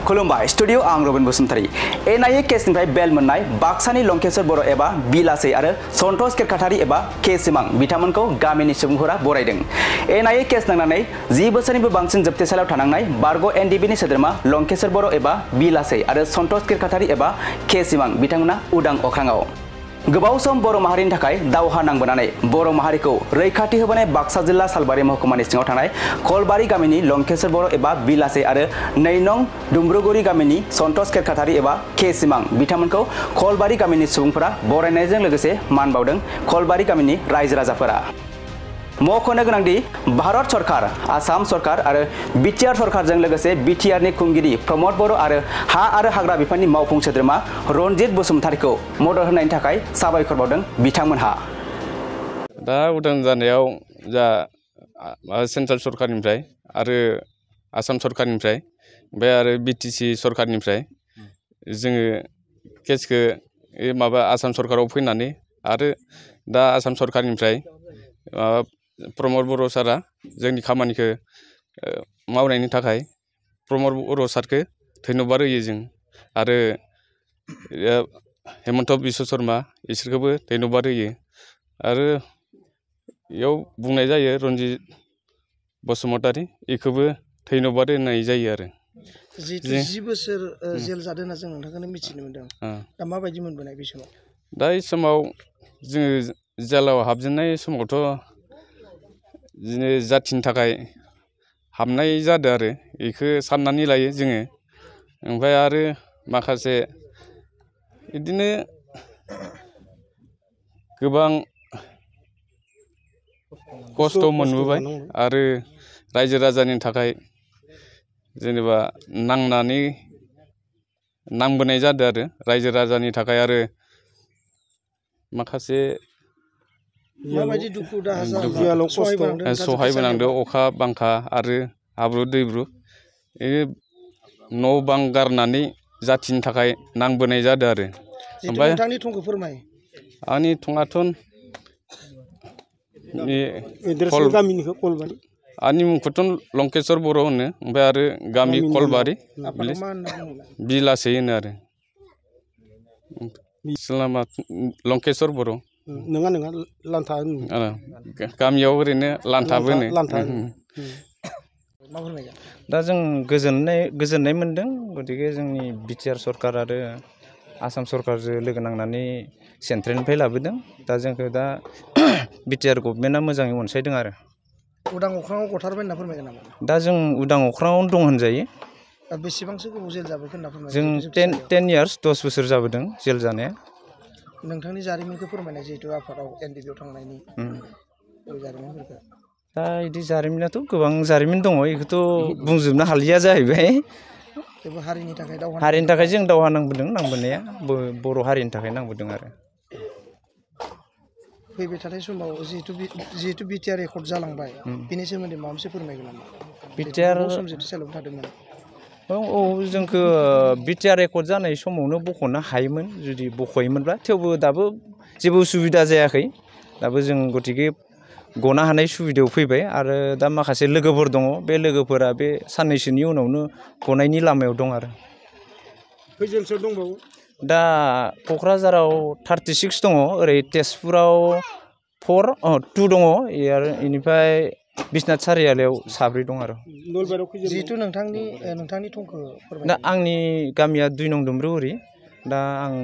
खुलुमबाय स्टुडियो आं Robin Basumatary NIA केसनिफ्राय बेल मोननाय बाक्सानि लंकेश्वर बर' एबा बिलासै आरो सन्तोष केरकाटारि एबा के सिमां बिथांमोनखौ गामिनि सुबुंफोरा बरायदों। एनआईए केस नांनानै 10 बोसोरनिबो बांसिन जोबथेसालियाव थानांनाय बारग' एनडिबिनि सोद्रोमा लंकेश्वर बर' एबा बिलासै आरो सन्तोष केरकाटारि एबा के सिमां बिथांमोना उदां अख्राङाव गोबाव सम बर' माहारिनि थाखाय दावहा नांबोनानै बर' माहारिखौ रैखाथि होबोनाय बाक्सा जिल्ला सालबारि महकुमानि सिङाव थानाय खलबारि गामिनि लंकेश्वर बर' एबा बिलासै आरो 2 नं दुम्ब्रुगुरि गामिनि सन्तोष केरकाटारि एबा के सिमां बिथांमोनखौ खलबारि गामिनि सुबुंफोरा बरायनायजों लोगोसे मान बावदों खलबारि गामिनि रायजो राजाफोरा। मख'नो गोनांदि भारत सरकार, आसाम सरकार आरो बिटिआर सरकारजों लोगोसे बिटिआरनि खुंगिरि प्रमद बर' आरो हा आरो हाग्रा बिफाननि मावफुं सोद्रोमा रनजित बसुमतारिखौ मदद होनायनि थाखाय साबायखर बावदों बिथांमोनहा। दा उदां जानायाव जा सेन्ट्रेल सरकारनिफ्राय आरो आसाम सरकारनिफ्राय ओमफ्राय आरो बिटिसि सरकारनिफ्राय जोङो केसखौ माबा आसाम सरकाराव फैनानै आरो दा आसाम सरकारनिफ्राय प्रमद बर' सारा जोंनि खामानिखौ मावनायनि थाखाय प्रमद बर' सारखौ धन्यबाद होयो जों आरो हेमन्त बिश्व शर्मा इसोरखौबो धन्यबाद होयो आरो बेयाव बुंनाय जायो रनजित बसुमतारी इखौबो धन्यबाद होनाय जायो आरो। 10 बोसोर जेल जादों होनना जों नोंथांखौनो मिथिनो मोनदों। दा माबायदि मोनबोनाय बे समाव? दा बे समाव जोङो जेलाव हाबजेननाय समावथ' बिदिनो जाथिनि थाखाय हाबनाय जादों आरो बेखौ साननानै लायो जोङो। ओमफ्राय आरो माखासे बिदिनो गोबां खस्थ' मोनबोबाय आरो रायजो राजानि थाखाय जेनेबा नांबोनाय जादों आरो रायजो राजानि थाखाय आरो माखासे माबायदि दुखु सहायबोनांदों अखा बांखा आरो हाब्रु दैब्रु न' बां गारनानै जाथिनि थाखाय नांबोनाय जादों आरो। ओमफ्राय नोंथांनि थंखौ फोरमाय। आंनि थङाथ' आंनि मुंखौथ' लंकेश्वर बर' होनो ओमफ्राय आरो गामि खलबारि बिलासै होनो आरो लंकेश्वर बर'। नङा लान्था गामियाव ओरैनो लान्थाबो होनो। दा जों गोजोननाय मोनदों। गतिके जोंनि बिटिआर सरकार आरो आसाम सरकारजों लोगो नांनानै सेन्ट्रेलनिफ्राय लाबोदों। दा जोंखौ दा बिटिआर गभर्नमेन्टआ मोजाङै अनसायदों आरो। उदां अख्राङाव गथारबाय होनना फोरमायगोन नामा? दा जों उदां अख्राङावनो दं होनजायो। दा बेसेबांसो गोबाव जेल जाबोखो होनना फोरमायगोन? जों 10 इयार्स 10 बोसोर जाबोदों जेल जानाया। नोंथांनि जारिमिनखौ फोरमायनाय जिहेतु आफादाव एनडिबिआव थांनायनि जारिमिनफोरखौ। दा बिदि जारिमिनाथ' गोबां जारिमिन दङ बेखौथ' बुंजोबनो हालिया जाहैबाय। हारिनि थाखाय जों दावहा नांबोनाया बर' हारिनि थाखाय नांबोदों आरो। फैबाय थानाय समाव जिहेतु बिटिआर रेकर्ड जालांबाय बेनि सोमोन्दै माबा मोनसे फोरमायगोन नामा? बिटिआर जोबथेसालियाव थादोंमोन। औ जोंखौ बिटिआर रेकर्ड जानाय समावनो बख'नो हायोमोन जुदि बख'योमोनब्ला, थेवबो दाबो जेबो उसुबिदा जायाखै। दाबो जों गतिके गनो हानाय सुबिदायाव फैबाय आरो दा माखासे लोगोफोर दङ, बे लोगोफोरा बे साननैसोनि उनावनो गनायनि लामायाव दं आरो। खैजोनसो दंबावो? दा क'क्राझाराव 36 दङ, ओरै तेजपुराव 2 दङ आरो बेनिफ्राय बिश्वनाथ सारियालियाव 7 दं आरो। जिहेतु नोंथांनि थंखौ फोरमाय। दा आंनि गामिया 2 नं दुम्ब्रुगुरि। दा आं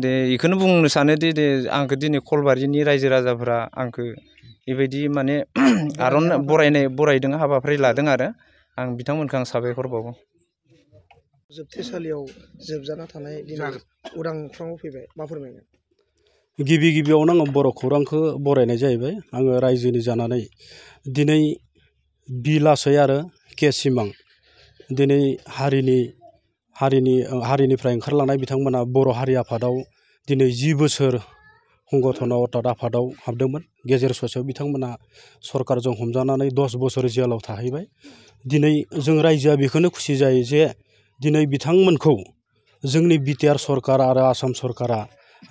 बेखौनो बुंनो सानोदि आंखौ दिनै खलबारिनि रायजो राजाफोरा आंखौ बेबायदि माने बरायदों, हाबाफारि लादों आरो आं बिथांमोनखौ साबायखर बावो। जोबथेसालियाव जोबजाना थानाय दिनै उदां अख्राङाव फैबाय, मा फोरमायगोन? गिबियावनो आङो बर' खौरांखौ बरायनाय जाहैबाय। आङो रायजोनि जानानै दिनै बिलासै आरो के सिमां दिनै हारिनिफ्राय ओंखारलांनाय बिथांमोना बर' हारि आफादाव दिनै 10 बोसोर संगठनाव अर्थात आफादाव हाबदोंमोन। गेजेर ससेयाव बिथांमोना सरकारजों हमजानानै 10 बोसोर जेलाव थाहैबाय। दिनै जों रायजोआ बेखौनो खुसि जायो जे दिनै बिथांमोनखौ जोंनि बिटिआर सरकार आरो आसाम सरकारा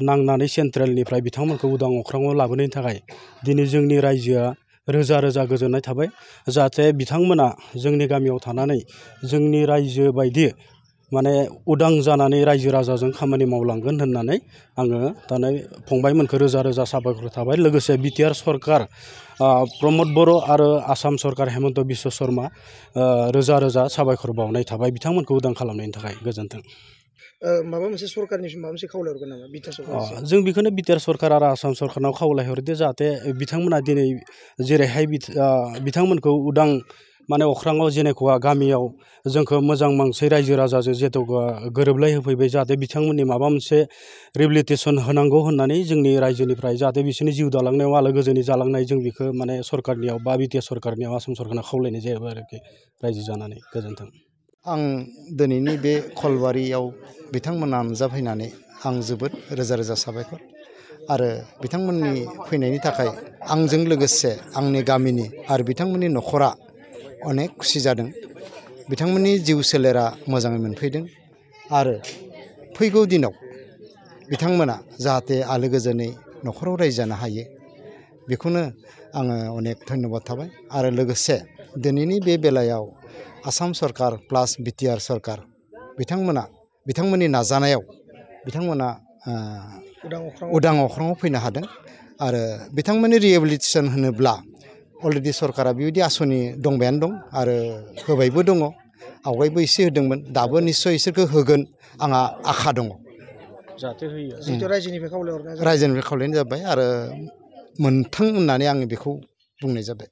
नांनानै सेन्ट्रेलनिफ्राय बिथांमोनखौ उदां अख्राङाव लाबोनायनि थाखाय दिनै जोंनि रायजोआ रोजा रोजा गोजोननाय थाबाय जाहाथे बिथांमोना जोंनि गामियाव थानानै जोंनि रायजो बायदि माने उदां जानानै रायजो राजाजों खामानि मावलांगोन होननानै आङो दानो फंबायमोनखौ रोजा रोजा साबायखर थाबाय लोगोसे बिटिआर सरकार प्रमद बर' आरो आसाम सरकार हेमन्त बिश्व शर्मा रोजा रोजा साबायखर बावनाय थाबाय बिथांमोनखौ उदां खालामनायनि थाखाय गोजोन्थों। माबा मोनसे सरकारनिसिम माबा मोनसे खावलायहरगोन नामा बिटिआर सरकार? जों बेखौनो बिटिआर सरकार आरो आसाम सरकारनाव खावलायहरदो जाहाथे बिथांमोना दिनै जेरैहाय बिथांमोनखौ उदां माने अख्राङाव जेनेखा गामियाव जोंखौ मोजां मानसि रायजो राजाजों जिहेतु गोरोबलाय होफैबाय जाहाथे बिथांमोननि माबा मोनसे रिहेबिलिटेसन होनांगौ होननानै जोंनि रायजोनिफ्राय जाहाथे बिसोरनि जिउ दालांनायाव आलो गोजोनै जालांनाय जों बेखौ माने सरकारनियाव बा बिटिआर सरकारनियाव आसाम सरकारनाव खावलायनाय जायो आरोखि रायजो जानानै गोजोन्थों। आं दिनैनि बे खलबारियाव बिथांमोना नुजाफैनानै आं जोबोद रोजा रोजा साबायखर आरो बिथांमोननि फैनायनि थाखाय आंजों लोगोसे आंनि गामिनि आरो बिथांमोननि न'खरा अनेक खुसि जादों बिथांमोननि जिउ सोलेरा मोजाङै मोनफैदों आरो फैगौ दिनाव बिथांमोना जाहाथे आलो गोजोनै न'खराव रायजो जानो हायो बेखौनो आङो अनेक धन्यबाद थाबाय आरो लोगोसे दिनैनि बे बेलायाव आसाम सरकार प्लास बिटिआर सरकार बिथांमोननि नाजानायाव बिथांमोना उदां अख्राङाव फैनो हादों आरो बिथांमोननि रिहेबिलिटेसन होनोब्ला अलरेडि सरकारा बेबायदि आसनि दंबायानो दं आरो होबायबो दङ आवगायबो एसे होदोंमोन दाबो निस्सय इसोरखौ होगोन आंहा आखा दङ जाहाथे होयो जिहेतु रायजोनिफ्राय खावलायहरनाय जाबाय आरो मोनथों होननानै आङो बेखौ बुंनाय जाबाय।